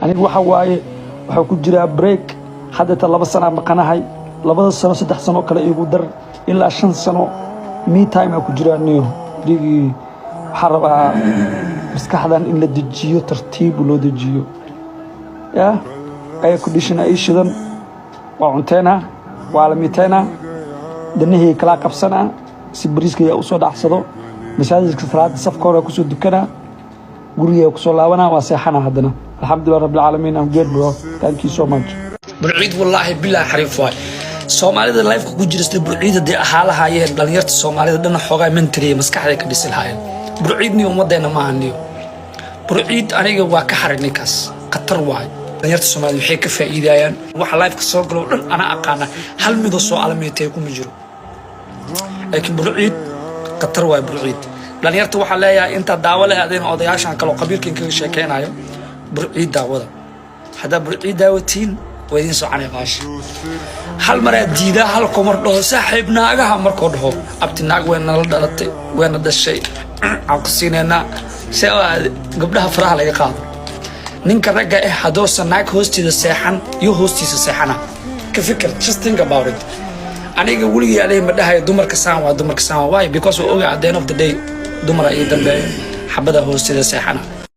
Aniga waxa waaye, waxaa ku jiraa break. Haddata 2 sanaa maqanahay, 2da sano, 3 sano kale igu dar, ilaa 5 sano me time aa ku jiraa niyo. Digii waxaa rabaa maskaxdan in la dejiyo, tartiib loo dejiyo. Ya air condition ii shidan, waa cunteynaa, waa la miteynaa, danahii kalaa qabsanaa si bariiska yaa usoo dhacsado. Masaajidka salaada safka hore kusoo dukanaa, gurigaa kusoo laabanaa, waa seexanaa haddana. Alxamdulilah rabbil caalamiin, I'm good, bro, thank you so much. Burciid, wallaahi bilaa, xariif waay. Soomaalida live-ka ku jira sida Burciid hadday ahaa lahaayeen, dhalinyarta Soomaalida dhana xoogaa mentally maskaxday ka dhisi lahaayeen. Burciid niyo ummadeenna maaha niyo. Burciid aniga waa ka xaray, ninkaas khatar waay. Dhalinyarta Soomaalida waxay ka faa'iidayaan waxa live-ka soo galo dhan ana aqaana, hal midoo soo alamiitay kuma jiro, laakiin Burciid khatar waay. Burciid dhalinyarta waxaa leeyahay, intaa daawo leh adayna odayaashan kaloo qabiilkan kaga sheekeynayo, Burciid daawada. Haddaa Burciid daawatiin, waa idiin soconaya baasha. Hal maraa diidaa, hal komar dhaho saaxiib naagaha markuu dhaho abti naag way nala dhalatay, wayna dhashay, aan ku siinaynaa se gabdhaha faraha laga qaado. Ninka ragga ah hadduusan naag hoosteeda seexan iyo hoostiisa seexana, ka fikir, just think about it. Aniga weligii aleh ma dhahayo dumarka saan waa, dumarka saan waa. Why? Because waa oga at the end of the day dumara ii dambeeyo, xabada hoosteeda seexana.